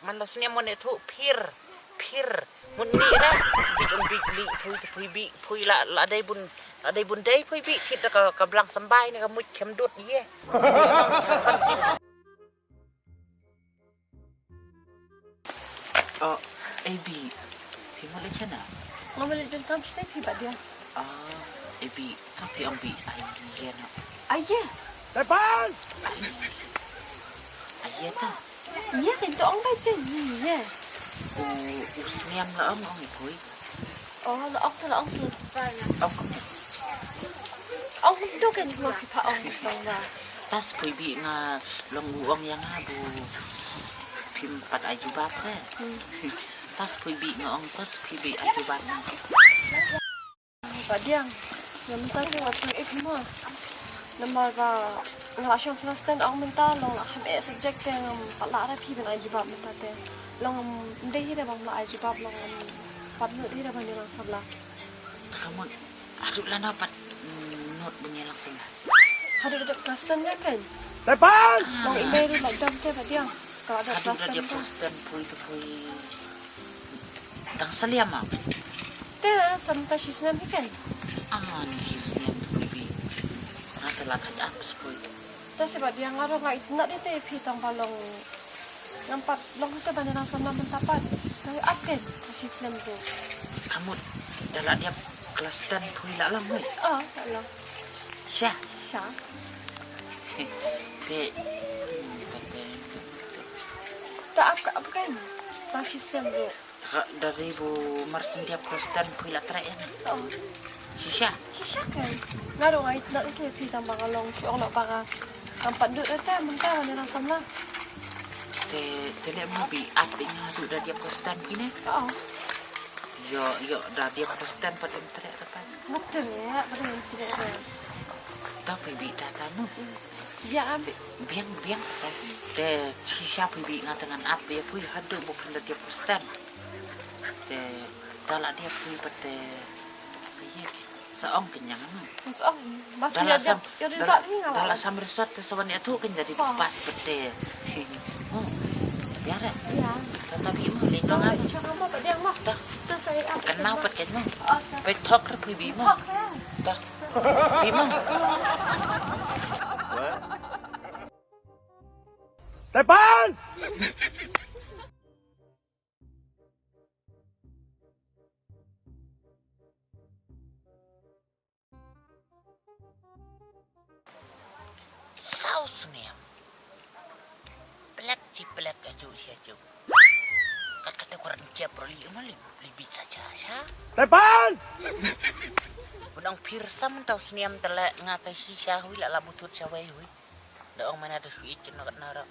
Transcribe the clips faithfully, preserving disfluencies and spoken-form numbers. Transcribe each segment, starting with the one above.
Man la sniam mo ne thu phir, phir. Mun ni re. Bi jong bi li phui tu phui bi phui la la dei bun, la dei bun dei phui bi thit da ka ka blang sambai ne ka muj kem dut ye. Oh, A B. Phi mo le chana. Nga mo le jong kam stai phi ba dia. Ah, A B. Ka phi ong bi ai ye na. Ai ye. Tepan. Ai ye ta. Ïa kan to ong bai te ni ïa. U u sniam la ong ong i pui. Oh la ong to la ong to. Ong ong. Ong to kan ma ki pa ong to ba. Tas pui bi nga long u ong ïa nga bu. Phim pat ai jubab te. Tas pui bi nga ong tas pui bi ai jubab nga. Ba diang. Nga mynta te wat shong ip mo. Namar ba nga la shong class ten ong mynta long la ham eh subject te ngam pat la ra phi ban ai jubab mynta te. Long ngam dei hi da bang la ai jubab long ngam pat nud hi da bang ïalang samla. Kamun adu lana pat nud ban ïalang samla. Adu da class ten ne pen. Tepan. Long i mei ru la dam te ba diang. Ka la da class ten. Adu da class ten pui tu pui. Tang saliam ma. Te sam ta shi snem hi kai. Ah, ni shi snem tu pui bi. Nga te la thaj ap sepui. Ta si ba diang aro nga itna de te phi tang ba long. Ngam pat long te ba nang sam lam ta pat. Nang ap ken ta shi snem tu. Kamut da la diap kelas ten pui la lam hui. Ah, la lam. Sha. Sha. Te. Hmm, te, te. Ta ap ka ap ken. Ta shi snem tu. Ka dari bu mar sentiap Kristen pui la trek ya. Oh. Shisha. Shisha kan. Nga dong ai na itu phi tam baka long shu ong lo baka. Kam pat dut reta mynta wan ina samla. Te te le mu bi ap ina tu da dia Kristen pui ne. Oh. Yo yo da dia Kristen pat em trek reta. Betul ya, betul ya. Tapi bi data nu. Ya ambil. Biang biang te. Te shisha pui bi nga tengan ap ya pui hadu bukan da dia Kristen. Te da la dia phi pat te sa ye ke sa ong ke nyang ano. Sa ong mas da la ya sam dia ya da resort ni nga da la la. Sam resort te sa wan ya tu ke jadi pas pat te. Oh. Ya re. Ya. Tata bi mo le nyang ano. Chang mo pat dia mo. Da. Tu sa ya. Kan mau pat ke mo. Oh. Pe thok re phi bi mo. Thok ya. Da. Bi mo. Tepan. Saw snem. Plek ci plek aju sia ju. Kat kata kuran cia proli ma li li bi sa cia sia. Tepan. Bunang pir sam tau snem tele ngata si sia hui la la butut sia wei hui. Da ong mana da sui cin na kat nara.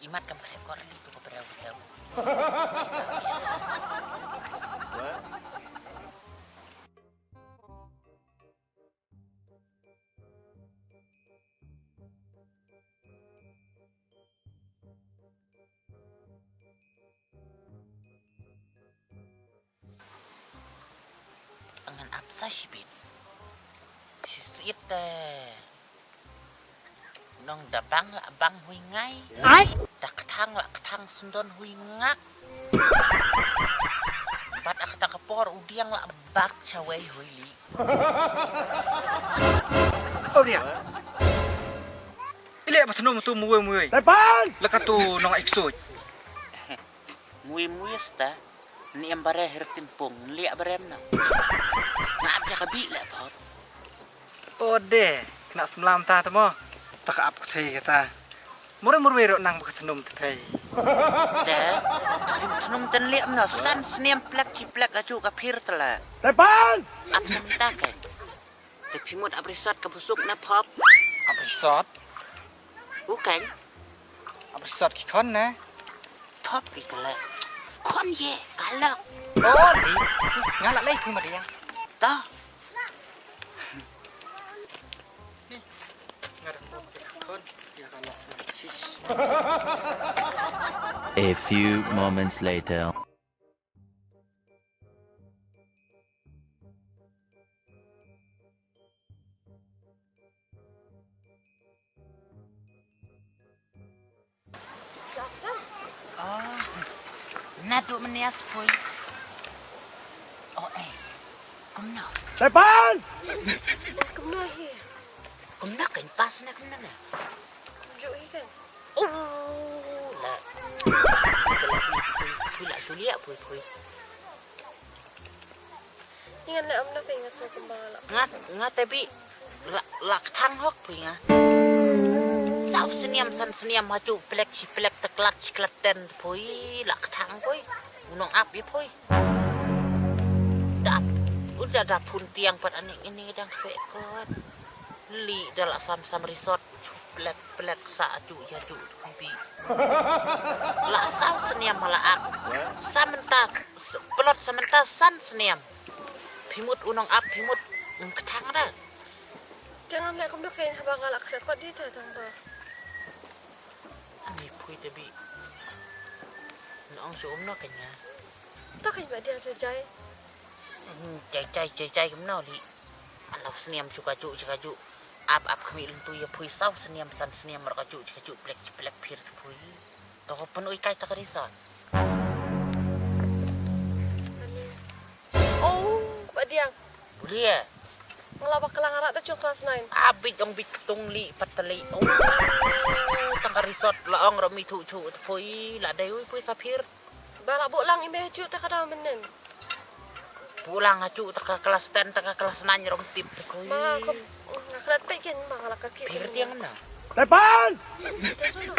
Imat kam kre kor li tu ko breu breu. Ngan ap sa shibit. Shi sit te. Nong da bang la bang hui ngai. Ai. Da kthang la kthang sendon hui ngak. Bat ak da ka por u diang la bak chawei hui li. Oh dia. Ile ba thnu tu muwe muwe. Tepan. Laka tu nong eksoj. Mui mui sta ni em bare her timpung liak bare mna. Nga ap ya ka bi le pot. Ode kena semlam ta temo. Tak ap kthei kata. Mure mure ro nang baka thnum te pei. Te lim thnum ten liak mna san snem plek ci plek aju ka phir tela. Tepan. Ap semta ke. Te phimut ap risot ka busuk na pop. Ap risot. Ukeng. Ap risot ki khon ne. Pop i kala. Khon ye kala. Oh, di. Nga la lei phi ma dia. Ta. Nga da pop ki khon ya kala. Sis. A few moments later. Duk menia sepoi. Oh, eh. Kumno? Tepan! Kumno hi? Kumno kan pas na kumno na? Ju hi kan? Oh, la. Pui la sulia pui pui. Ngan leh kumno phi nga sngewthuh kumba la. Nga, nga te bih la, la kthang hok phi nga. Saw snem san snem ha ju plek shi plek te klat shi klat ten phi la kthang phi. U nong ap ïa phi. Dap, u da da phun tiang pat aning ini dang kwek kot. Li da la sam sam resort. Plek plek sa aju ïa ju phi bih. La saw snem la ap. Sa mynta s-, plot sa mynta san snem. Phi mut u nong ap phi mut ng kthang da. Te ngan leh kumno kein haba nga la khreh kot di te tang ba. Ani phi te bih. Nong shu um no kein nga. To kein ba dia jai jai. Hmm, jai jai jai jai kumno li. An law snem shu ka ju shu ka ju. Ap ap khmih lyntu ïa phi saw snem san snem mar ka ju shu ka ju plek plek phir te phi. To ko pynui kai ta ka resort. Oh, ba diang. Bulia. Nga la ba klang arat da jong klas nine. Abit ong bit ktung li pat te li. Oh. Tang ka resort la ong ro mi thu chu te phi la dei ui phi sa phir. Ba la buh lang i mei ha ju ta ka daw mynnin. Buh lang ha ju ta ka klas ten ta ka klas nine rom tip te koi. Ba nga kum nga klet peit kin ba nga la ka kit. Phir tiang na. Tepan! Te sulu.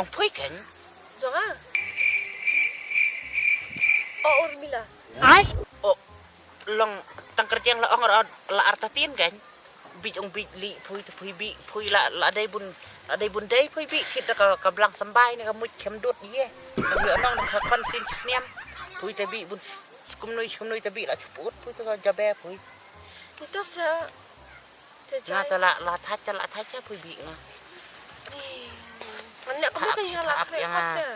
Ong phi ken? Jong a. O Urmila. Ai. O long tang kerjang la ong la artatin ken. Bit ong bit li phi te phi bih phi la la dei bun la dei bun dei phi bih kit da ka ka blang sambai ne ka muj kem dut ye. Ka ong da ka kon sin sniam. Phi te bih bun skum nui skum nui te bih la chuput phi te ka jabe phi. Ito sa. Te nga jai. Te la la thach te la thach phi bih nga. Ni. Ngan leh kumno ka ïa la khreh kot te.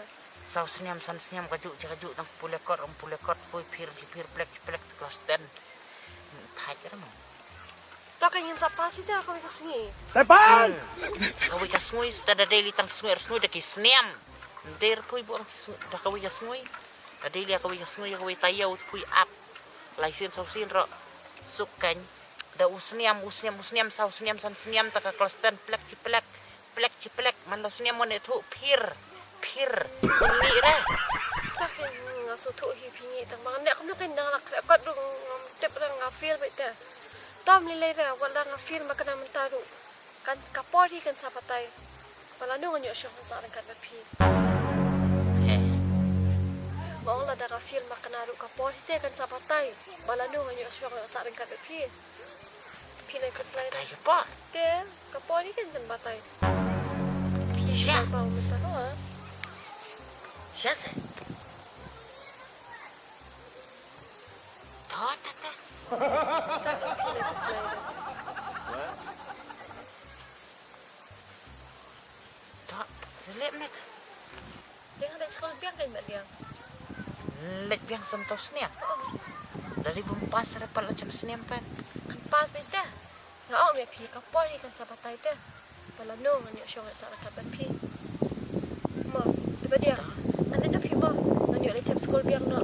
Saw sniam san sniam ka ju ka ju tang pule kot ong pule kot phi phir phir plek plek klas ten. Thach ra mo. To ka ngin sa pas ita kawei ka sngi. Tepan! Hmm. Kawei ka sngi sta da dei li tang sngi ar sngi da ki sniam. Nder pui buang da kawei ka sngi. Da dei li kawei ka sngi kawei ta ïa u pui ap. Lai sin saw sin ro. Suk kan. Da u sniam u sniam u sniam saw sniam san sniam ta ka klas ten plek chi plek. Plek chi plek man la sniam mo ne thu phir phir. Ni re. Ta phi nga sngewthuh hi phi ngi tang ma ne kumno kan dang lak kot rung ngam tip rang nga feel bit te. Tom li lei re wala nga feel ma kana mynta ruh. Kan ka por hi kan sa batai. Ba lano ngan ïoh shong sa ryngkat bad phi. Nga ong lada nga feel ma kana ruh ka por hi te kan sa batai. Ba lano ngan ïoh shong sa ryngkat bad phi. Phi nai khuslai. Batai ka por. Te ka por hi kan jan batai. Phi sha ba mynta no. Sha se. Ta ta ta. Ta phi nai khuslai. Ta selip ne ta. Dang leit skul biang kan ba diang. Leit biang sam tau sniam. Da dei bym pas ra pat la jam sniam pat. Kan pas beit te. Nga ong ïa phi ka por hi kan sa batai te. Ba lano ngan ïoh shong ïoh sa ryngkat bad phi. Mo, te ba diang. Ngan dei da phi mo. Ngan ïoh leit them skul biang no.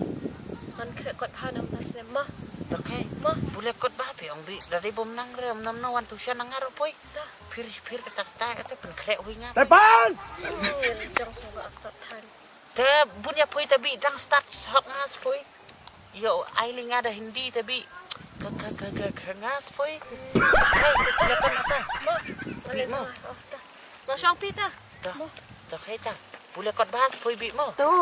Ngan khreh kot bha nam na sniam mo. Okay. Mo. Pule kot bha phi ong bi da dei bym nang re ym nam no wan tuition nang aro poi. Phir phir kata kata kata pynkhreh hui nga. Tepan! Jong sa ba start time. Te bun ïa poi te bi dang start hok nga spoi. Yo ai li nga da Hindi te bi. Ka ka ka ka ka nga spoi. Hey, te te te te. Bi mo. Lo shong pi ta. Ta. Ta khai ta. Pule kot ba spoi bi mo. Tu.